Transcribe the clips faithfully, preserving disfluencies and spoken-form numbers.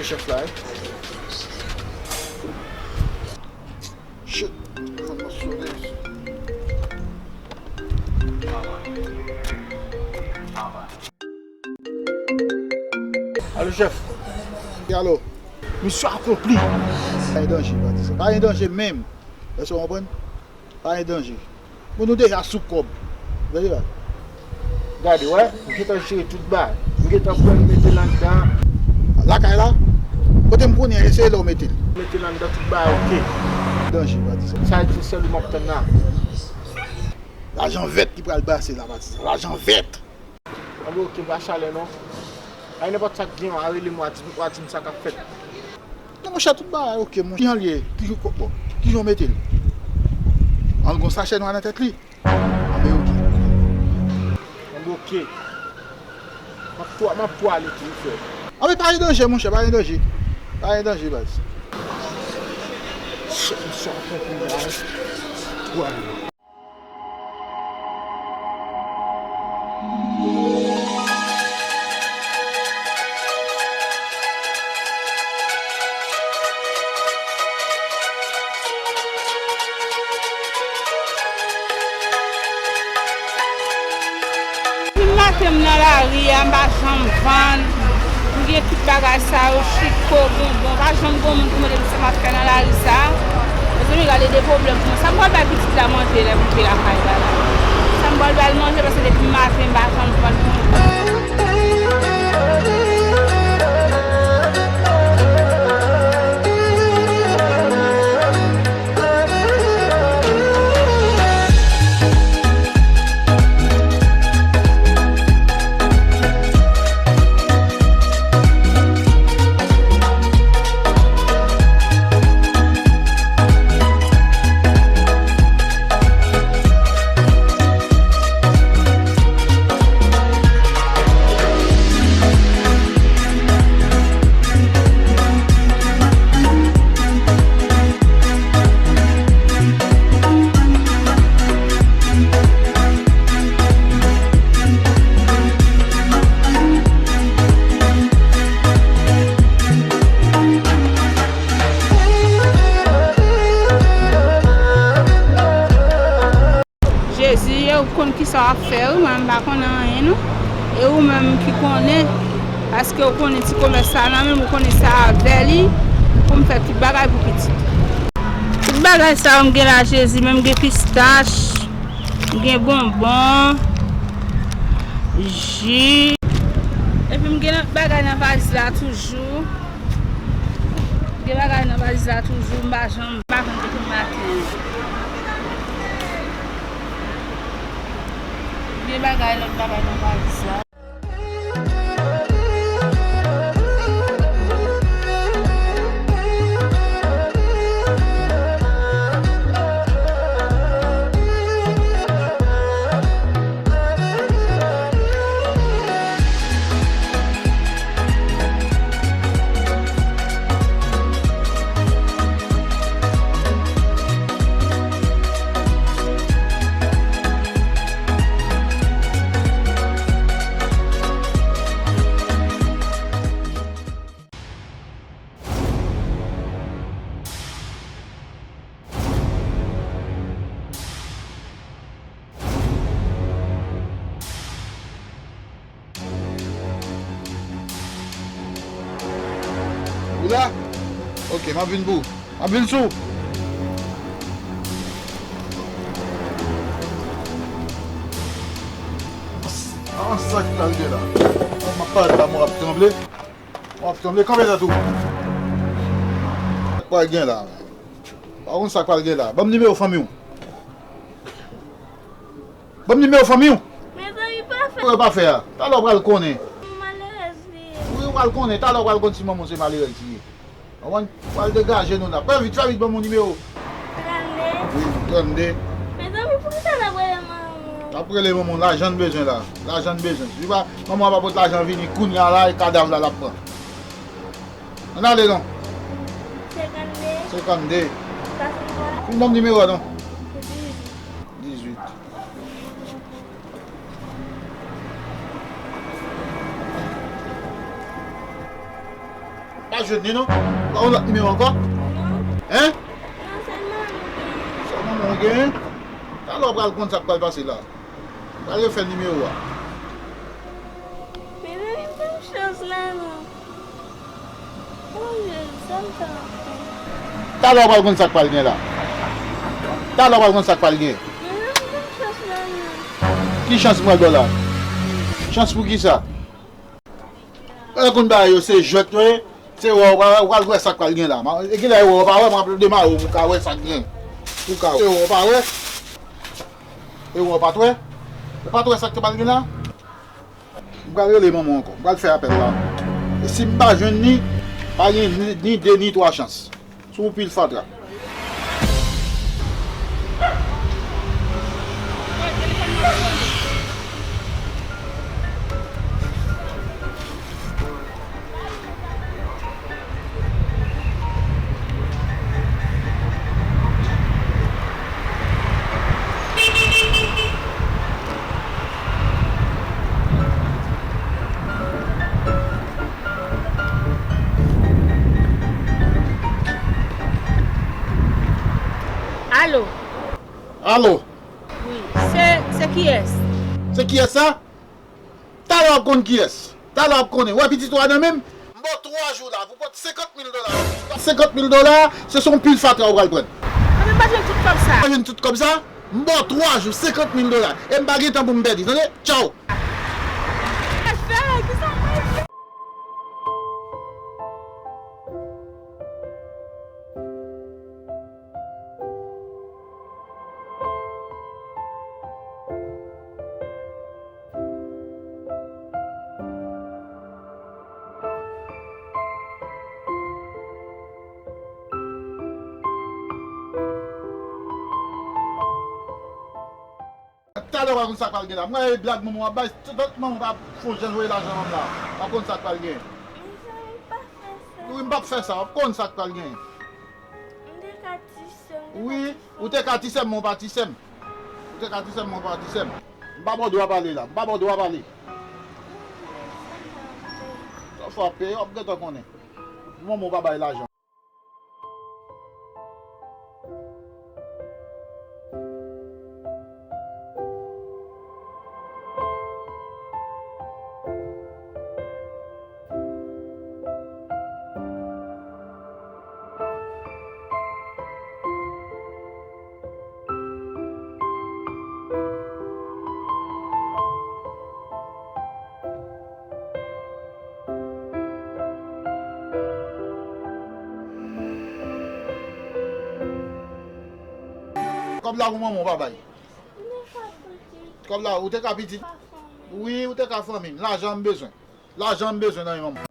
Chèf la, wi. Shit, fò m sove. Alo, chèf. Wi, alo. Misyon akonpli. Pa gen danje, pa di sa. Pa gen danje menm. Èske w konprann? Pa gen danje. Bon, nou deja sou kòb. Gade, gade, wè, m gentan jere tout bagay. M gentan pran l mete l anndan. Lakay la? Kote m konnen an, e se lè w mete l. Mete l anndan, tout bagay oke. Danje, pa di sa. Sa di sèl ou m ap tann la. Lajan vèt ki pral brase la, pa di sa. Lajan vèt! Anben oke, pa chalè non. Ay nenpòt sa k gen, w a rele m, w a di, w a di m sa k ap fèt. Non, monchè, tout bagay oke, monchè. Kijan l ye? Kijan, bon, kijan w mete l? An, l gon sachè nwa nan tèt li? Anben oke. Anben oke. M ap tou, m ap tou ale tou, frè. Anben pa gen danje, monchè, pa gen danje. Pa gen danje, baz. Shit, misyon akonpli, guys. Wè. Depi maten m nan lari a, m pa janm vann. M gen tout bagay sa yo, chiko, bonbon. Pa janm gen moun pou mande m sa m ap fè nan lari sa. Mezanmi, gade de pwoblèm pou mwen. Sa m pral bay pitit la manje lè m rive lakay la la? Sa m pral ba l manje, paske depi maten m pa janm vann. Jezi, e ou k konn kisa w ap fè, wi, mwen, m pa konn anyen, non. E ou menm ki konnen, paske ou konnen ti komès sa nan men m, ou konnen sa avè li, pou m fè tout bagay pou pitit. Tout bagay sa yo m gen la, Jezi, men m gen pistach, m gen bonbon, ji. Epi m gen lòt bagay nan valiz la toujou. Gen bagay nan valiz la toujou, m pa janm, m pa janm depi maten. Gen bagay, lòt bagay nan valiz la. Ou la? Ok, m ap vin pou ou. M ap vin sou ou. An, sa k pral gen la? M ap pale la, mwen ap tranble. Mwen ap tranble, kanpe tèt ou. Sa k pral gen la? Pa konn sa k pral gen la. Ban m nimewo fanmi w. Ban m nimewo fanmi w. Mezanmi, pa fè. Ou pa fè a. Talè w pral konnen. Malerèz li ye. Wi, ou pral konnen. Talè w pral konn si manman w se malerèz li ye. Konprann? Ou pral degaje nou la. Fè vit, fè vit, ban m yon nimewo. Trannde. Wi, trannde. Mezanmi, poukisa n ap rele manman? N ap rele manman w, lajan n bezwen la. Lajan n bezwen. Si pa, manman w pa pot lajan vini, kounye a la, e kadav la, l ap pran. Ann ale non. Senkannde. Senkannde. Sa se kwa? Fin ban m nimewo a non. Dizuit. Dizuit. Pa Pa jwenn li non. Pa yon lòt nimewo ankò? Hein? Non, sèl manman m genyen. Sèl manman w genyen? Talè w pral konn sa k pral pase la. Pral refè nimewo a. Men pa gen chans la non. Bondye, sa m ta fè? Talè w pral konn sa k pral gen la. Talè w pral konn sa k pral gen. Men pa gen chans la non. Ki chans m pral ba w la? Chans pou kisa? Lè konn bagay yo se jwèt yo ye, se wè w pa wè, w pral wè sa k pral gen la. E genlè e wè w pa wè, m ap demare w pou w ka wè sa k gen. Pou w ka wè. E wè w pa wè. E wè w pa t wè. Ou pa t wè sa k te pral gen la. M pral rele manman w ankò. M pral fè apèl la. E si m pa jwenn li, pa gen ni, ni de ni twa chans. Sou pil fatra. Alo. Alo. Wi, se, se kiyès? Se kiyès sa? Talè w ap konn kiyès. Talè w ap konnen. Ou wè pitit ou a nan men m? M ba w twa jou la pou w pot senkant mil dola. Senkant mil dola, se sou yon pil fatra ou pral pran. Mwen menm pa jwenn tout kòb sa. Pa jwenn tout kòb sa? M ba w twa jou, senkant mil dola. E m pa gen tan pou m pèdi. Tande? Tchaw! Kisa m pral fè? Talè w a konn sa k pral gen la. Mwen e blag manman w ap bay. Tout manman w pa fon jan voye lajan ban m la. W a konn sa k pral gen. Mezanmi, pa fè sa. Wi, m p ap fè sa. W ap konn sa k pral gen. M te ka ti sè m, te ka ti frè m. Wi, ou te ka ti sè m, men w pa ti sè m. Ou te ka ti sè m, men w pa ti sè m. M pa ba w dwa pale la. M pa ba w dwa pale. Sa frape, w ap gentan konnen. Manman w pa bay lajan. Kòb la pou manman w pa bay. Kòb la, ou te ka pitit. Wi, ou te ka fanmi m. Lajan m bezwen. Lajan m bezwen nan men manman.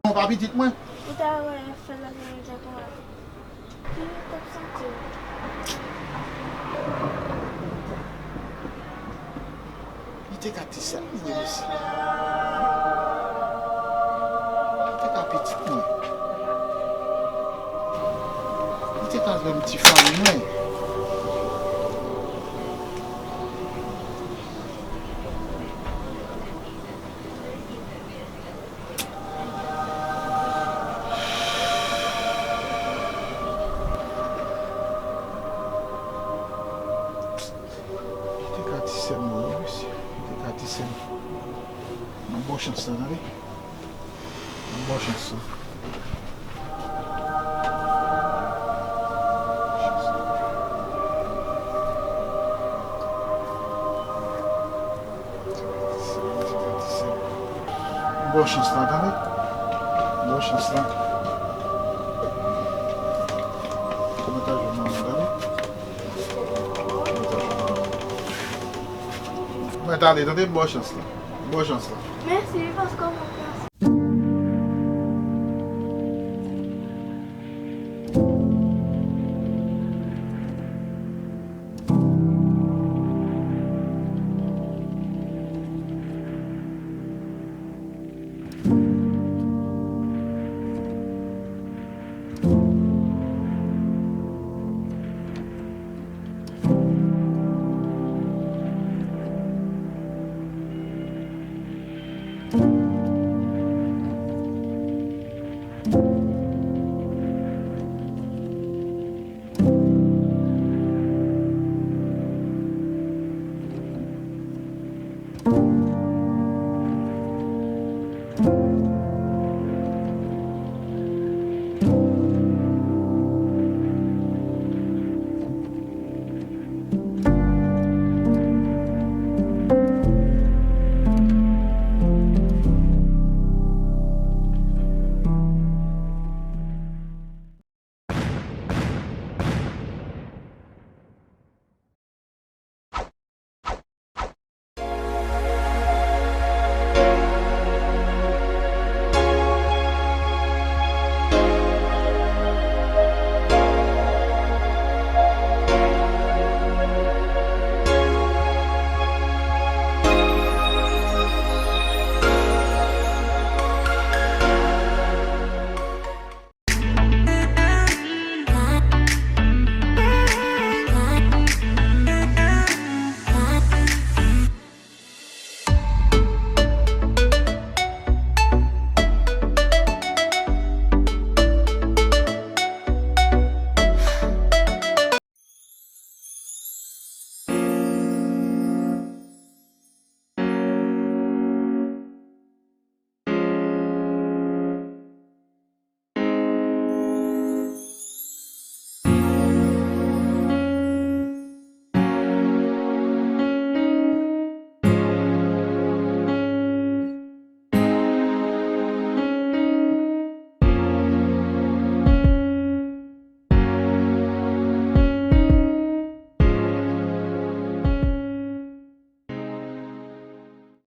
Non, pa pitit mwen. Ou ta wè fè lòt moun jan konsa. Ki w t ap santi w? Li te ka di sa, wi, mesye. Li te ka pitit mwen. Li te ka jwenn ti fanmi mwen. Sa, tande. Bon chans la. Bon chans la, tande. Bon chans la. Mwen ta jwenn manman, tande. Mwen ta jwenn manman. Mwen ta ale, tande, bon chans la. Bon chans la. Mèsi, paske w konfyans.